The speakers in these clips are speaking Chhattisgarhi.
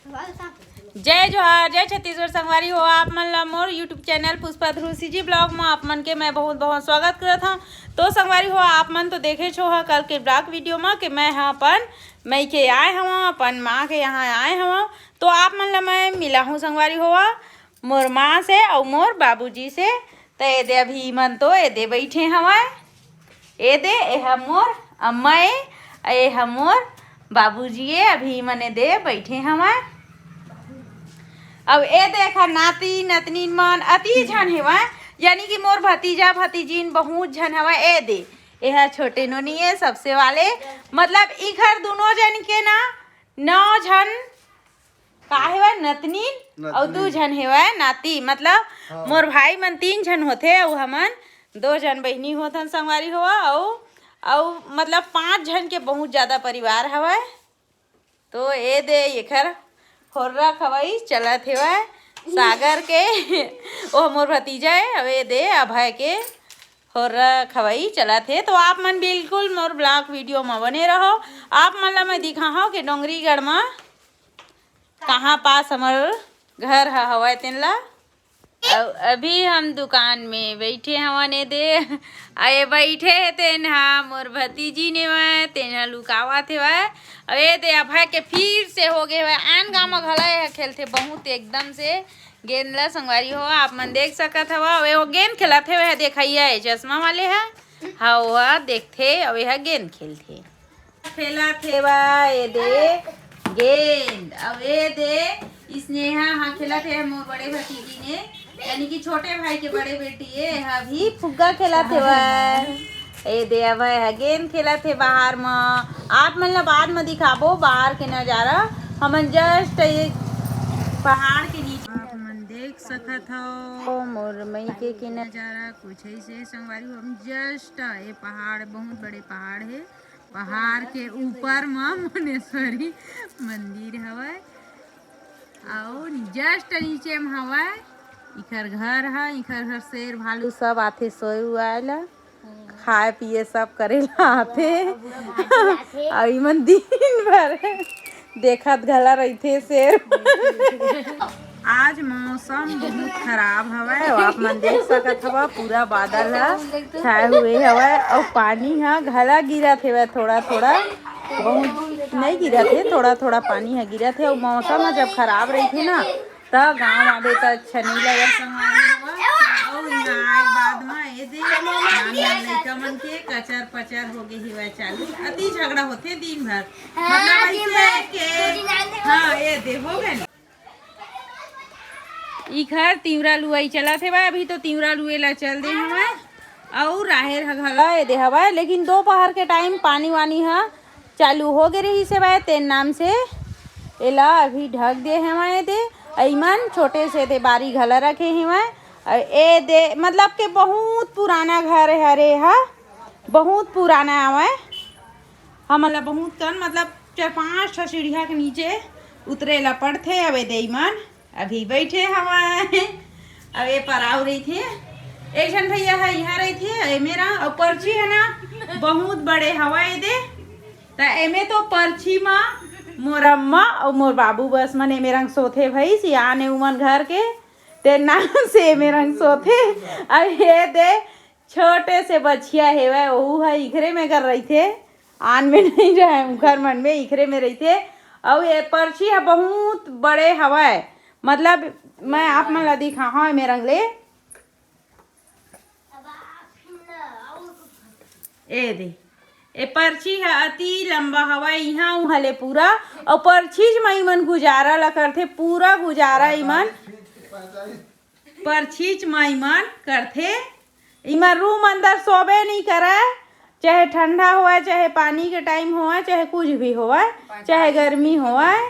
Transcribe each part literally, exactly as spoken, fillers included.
जय जोहार, जय छत्तीसगढ़। संगवारी हो, आप मन ला मोर YouTube चैनल पुष्पा ध्रुव सीजी ब्लॉग में आप मन के मैं बहुत बहुत स्वागत करत हूँ। तो संगवारी हो, आप मन तो देखे छो हा कल के ब्लॉग वीडियो में कि मैं हा अपन मई के आए हवं, अपन माँ के यहाँ आए हवं। तो आप मन ला मैं मिला हूँ संगवारी हो, मोर माँ से अउ मोर बाबूजी से। त एदे अभी मन तो एदे बैठे हवय। एदे एह मोर अम्मा ए, एह मोर बाबूजी ए। अभी मन एदे बैठे हवय। अउ एदे एखर नाती नतनीन मन अति झन हेवय, यानी कि मोर भतीजा भतीजिन बहुत झन हवय। एदे एह छोटे नोनी ए सबसे वाले, मतलब इखर दुनो जन के ना नौ झन का हेवय नतनीन, नतनीन। अउ दू झन हेवय नाती, मतलब हाँ। मोर भाई मन तीन झन होथे अउ हमन दो झन बहिनी होथन संगवारी हो। अउ अउ मतलब पांच झन के बहुत ज्यादा परिवार हवय। तो एदे एखर होर्रा खवई चलत हेवय सागर के। ओह मोर भतीजा ए। अउ एदे अभय के होर्रा खवई चलत हे। तो आप मन बिल्कुल मोर ब्लॉग वीडियो म बने रहो। आप मन ला मैं दिखाहूँ कि डोंगरीगढ़ म कहाँ पास हमर घर ह हवय तेन ला। अउ अभी हम दुकान में बैठे हवन एदे। अउ ए बैठे हे तेन हा मोर भतीजी नेवय, तेन हा लुकावत हेवय। अउ एदे अभय के फिर से हो गे हेवय, आन गाँव म घला ए ह खेलथे बहुत एकदम से गेंद ला संगवारी हो, आप मन देख सकत हव। अउ ए गेंद खेलत हेवय, देखइया ए चश्मा वाले ह, हा ओहा देखथे अउ ए ह गेंद खेलथे। खेलत हेवय एदे गेंद। अउ एदे स्नेहा हा खेलत हे मोर बड़े भतीजी ने, यानी कि छोटे भाई के बड़े बेटी ए, हा भी फुग्गा खेलत हेवय। एदे अभय हा गेंद खेलत हे बाहर म। आप मन ला बाद म दिखाबो बाहर के नजारा। हमन जस्ट ये पहाड़ के नीचे, आप मन देख सकत हव मोर मई के, के नजारा कुछ ऐसे संगवारी हो। हम जस्ट ये पहाड़, बहुत बड़े पहाड़ हे, पहाड़ के ऊपर म मुनेश्वरी मंदिर हवय, अउ जस्ट नीचे म हवय इखर घर ह। इखर घर शेर भालू सब आथे सोए उआए ला, खाए पिए सब करे ला आथे। अउ इमन दिन भर देखत घला रहिथे शेर। आज मौसम बहुत खराब हवय, अउ आप मन देख सकत हव, पूरा बादल ह छाए हुए हवय, अउ पानी ह घला गिरत हेवय थोड़ा थोड़ा, बहुत नइ गिरत हे, थोड़ा थोड़ा पानी ह गिरत हे। अउ मौसम ह जब खराब रहिथे ना, त गाँव आबे त अच्छा नइ लगय संगवारी हो। अउ इहाँ आए के बाद म एदे नान नान लइका मन के कचर पचर होगे हेवय चालू, अति झगड़ा होथे दिन भर, मतलब ऐसे के। हाँ, एदे हो गे। इखर तिंवरा लुवई चलत हेवय, अभी तो तिंवरा लुवे ला चल दे हवय, अउ राहेर ह घला एदे हवय, लेकिन दोपहर के टाइम पानी वानी ह चालू हो गे रहिस हेवय, तेन नाम से एला अभी ढक दे हेवय एदे। अइमन छोटे से एदे बारी घला रखे हेवय। अउ एदे मतलब के बहुत पुराना घर हरे ह, बहुत पुराना आवय। हमन ला बहुत कन मतलब चार पांच ठा सीढ़िया के नीचे उतरे ला पड़थे। अउ एदे अइमन अभी बैठे हवय। अउ ए पराऊ रहिथे, एक झन भैया ह इहाँ रहिथे, ए मेरा, अउ परछी ह ना बहुत बड़े हवय एदे। त एमे तो परछी म मोर अम्मा अउ मोर बाबू बस मन एमे रंग सोथे भई, सियान ए उमन घर के, ते नाम से एमे रंग सोथे। अउ एदे छोटे से बछिया हेवय, ओहू ह इखरे में कर रहिथे, आन में नइ रहय, उखर मन में इखरे में रहिथे। अउ ए परछी ह बहुत बड़े हवय, मतलब मैं आप मन ला दिखाहूँ एमे रंग ले। ए दे, ए परछी ह अति लंबा हवय, इहाँ उहाँ ले पूरा, अउ परछीच म इमन गुजारा ला करथे, पूरा गुजारा इमन परछीच म इमन करथे। इमन रूम अंदर सोबे नइ करय, चाहे ठंडा होवय, चाहे पानी के टाइम होवय, चाहे कुछ भी होवय, चाहे गर्मी होवय।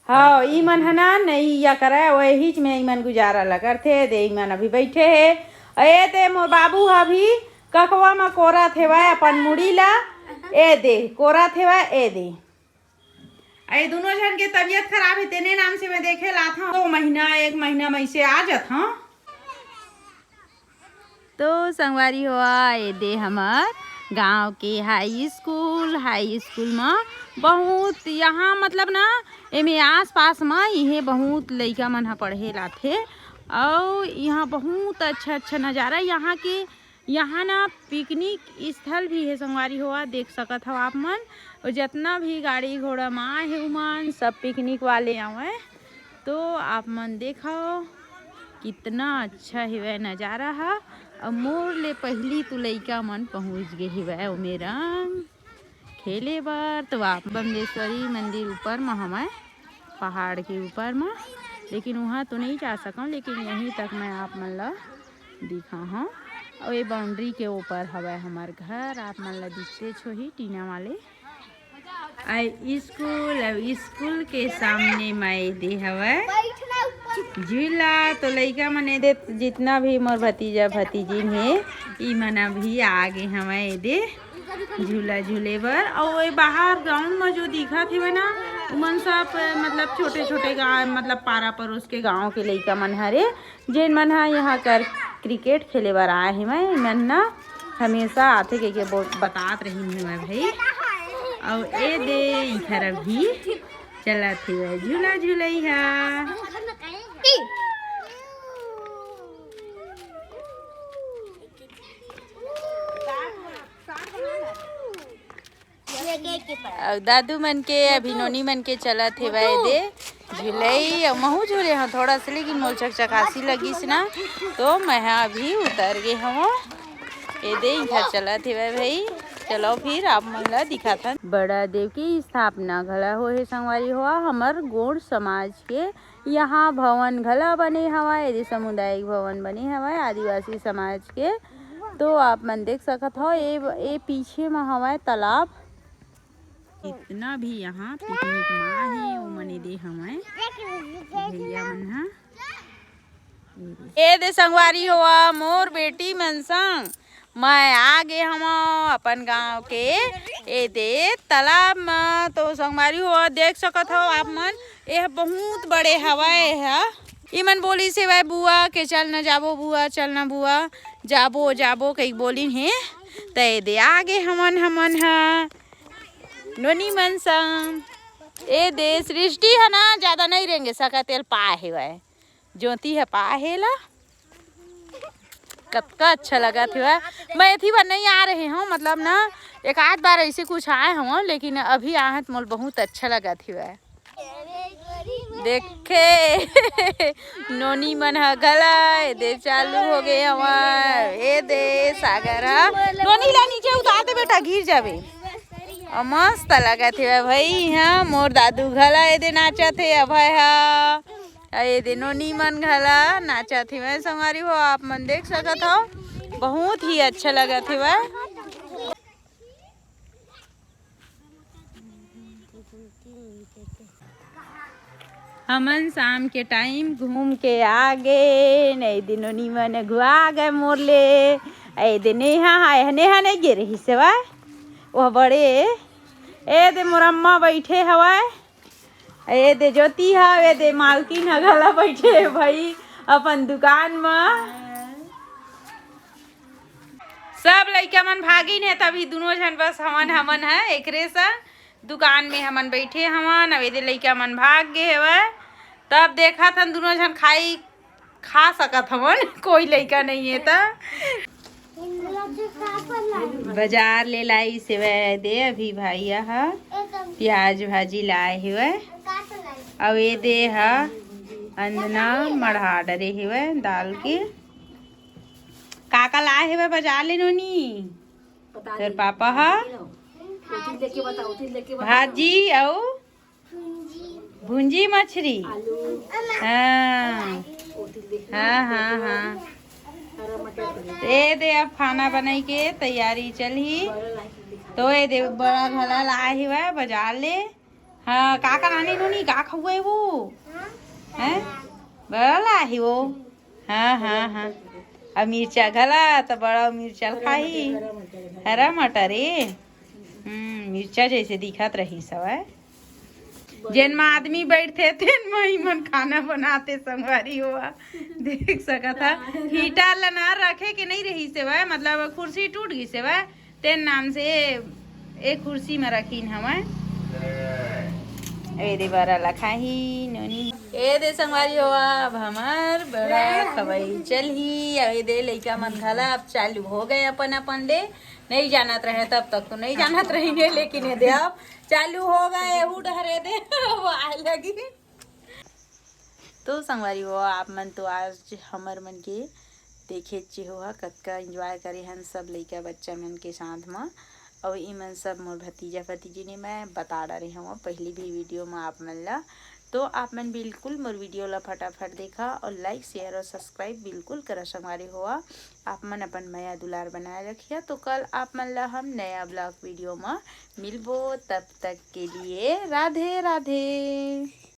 हाँ, इमन ह ना नइ या करय, वहीच में इमन गुजारा ला करथे। दे इमन अभी बैठे हे। ए दे मोर बाबू ह अभी ककवा म कोरत हेवय अपन मुड़ी ला। ए दे कोरत हेवय, ए दे। ए दुनों झन के तबीयत खराब हे, तेने नाम से मैं देखे ला आथंव। दो महीना, एक महीना में इसे आ जाथंव। तो संगवारी हो, ए दे हमर गांव के हाई स्कूल, हाई स्कूल म बहुत यहाँ मतलब ना एमे आसपास म इहे बहुत लइका मन ह पढ़े लाथे। अउ यहाँ बहुत अच्छा अच्छा नज़ारा यहाँ के। यहाँ ना पिकनिक स्थल भी हे संगवारी हो, देख सकत हव आप मन। अउ जतना भी गाड़ी घोड़ा म आए हे उमन सब पिकनिक वाले आवय। तो आप मन देखव कितना अच्छा हेवय नज़ारा ह। अउ मोर ले पहिली तो लइका मन पहुँच गे हेवय ओमे रंग खेले बर। तो आप बम्लेश्वरी मंदिर ऊपर म हवय, पहाड़ के ऊपर म, लेकिन वहाँ तो नहीं जा सकंव, लेकिन यहीं तक मैं आप मन ला दिखाहूँ। अउ ये बाउंड्री के ऊपर हवय हमर घर, आप मन ला दिखतेच होही टीना वाले। अउ स्कूल, अउ स्कूल के सामने म एदे हवय झूला। तो लइका मन एदे जितना भी मोर भतीजा भतीजिन हे, ई मन अभी आगे हवय एदे झूला झूले बर। अउ ये बाहर ग्राउंड म जो दिखत हेवय ना, उमन सब मतलब छोटे छोटे गाँव, मतलब पारा परोस के गाँव के लइका मन हरे, जेन मन ह यहाँ कर क्रिकेट खेले बर आए हेवय। इमन न हमेशा आथे कहिके बो-, बतात रहिन हेवय भाई। अउ एदे इखर अभी चलत हेवय झूला झूलई ह। अउ दादू मन के, अभी नोनी मन के चलत हेवय एदे झुलई। अउ महू झूले हंव थोड़ा से, लेकिन मोर चकचकासी लगिस ना, तो मैं ह अभी उतर गे हंव। एदे इधर चलत हेवय भाई। चलो फिर आप मन ला दिखाथन। बड़ा देव के स्थापना घला होहे संगवारी हो, हमर गोंड़ समाज के यहाँ भवन घला बने हवय, एदे सामुदायिक भवन बने हवय आदिवासी समाज के। तो आप मन देख सकत हव, ए, ए पीछे म हवय तालाब। जितना भी यहाँ पिकनिक म आए हे, ओ मन एदे हवय भैया मन ह। एदे संगवारी हो, मोर बेटी मन संग मैं आ गे हवं अपन गांव के एदे तालाब म। तो संगवारी हो, देख सकत हव आप मन, एह बहुत बड़े हवय। एह इमन बोलिस हेवय बुआ के, "चल न जाबो बुआ, चल न बुआ, जाबो जाबो," कहिके बोलिन हे। त एदे आ गे हमन, हमन ह नोनी मन संग। एदे सृष्टि ह ना जादा नइ रेंगे सकत, एला पाए हेवय। ज्योति ह पाए हे एला। कतका अच्छा लगत हेवय। मैं एती बर नइ आ रहे हंव, मतलब ना, एक आध बार अइसे कुछ आए हंव, लेकिन अभी आहंव त मोला बहुत अच्छा लगत हेवय। देखे नोनी मन ह घला एदे चालू हो गे हवय। एदे सागर ह नोनी ला नीचे उतार दे बेटा, गिर जाबे। अउ मस्त लगत हेवय भाई, इहां मोर दादू घला एदे नाचत हे, अभय ह। अउ एदे नोनी मन घला नाचत हेवय संगवारी हो, आप मन देख सकत हव, बहुत ही अच्छा लगत हेवय। हमन शाम के टाइम घूम के आ गे, एदे नोनी मन अघुवा गे मोर ले। एदे नेहा हाय, नेहा नइ गे रहिस हवय, ओह बड़े। एदे मोर अम्मा बइठे हवय। एदे ज्योति ह, एदे मालकिन ह घला बइठे हे भाई अपन दुकान म। सब लइका मन भागिन हे, तभी दुनों झन बस हमन, हमन ह एकरे सा दुकान में हमन बइठे हवन। अब एदे लइका मन भाग गे हवय, तब देखत हन दुनों झन खाई खा सकत हवन, कोई लइका नइ हे त। बाजार ले लाइस हेवय एदे अभी भैया ह, प्याज भाजी लाए हेवय। अउ एदे ह अंदना मढ़ा डरे हेवय दाल के। का का लाए हेवय बाजार ले नोनी? तोर पापा ह भाजी अउ भुंजी मछरी। हाँ, हाँ, हाँ, हाँ। एदे अब खाना बनाई के तैयारी चलही। तो एदे बड़ा घला लाए हेवय बाजार ले। हाँ, का का लाने नोनी, का खउए वो? हैं? बड़ा लाए हे वो। हाँ, हाँ, हाँ। अब मिर्चा घला, त बड़ा मिर्चा ल खाही। हरा मटर ए। हम्म, मिर्चा जइसे दिखत रहिस हवय। जेन म आदमी बइठथे, तेन म ही मन खाना बनाथे, संगवारी हो। देख सकत ह, हीटर ल ना रखे के नइ रहिस हवय, मतलब, कुर्सी टूट गिस हवय, तेन नाम से ए कुर्सी म रखिन हवय। ए दे बरा लखाही नोनी। ए दे संगवारी हो, अब हमर बड़ा खवई चलही। ए दे लइका मन घला अब चालू हो गए अपन अपन ले। नहीं जानत रहे तब तक तो नहीं जानत रहेंगे, लेकिन ए दे अब चालू हो गए। एहू डहरे दे वो आए लगी। तो संगवारी हो, आप मन तो आज हमर मन के देखे चे हो हा, कतका एंजॉय करे हन सब लइका बच्चा मन के साथ म। अउ इमन सब मोर भतीजा भतीजी ने मैं बता डारे हव पहली भी वीडियो म आप मन ला। तो आप मन बिल्कुल मोर वीडियो ला फटाफट देखा और लाइक, शेयर और सब्सक्राइब बिल्कुल करा संगवारी हो। आप मन अपन मया दुलार बनाए रखिया। तो कल आप मन ला हम नया ब्लॉग वीडियो म मिलबो, तब तक के लिए राधे राधे।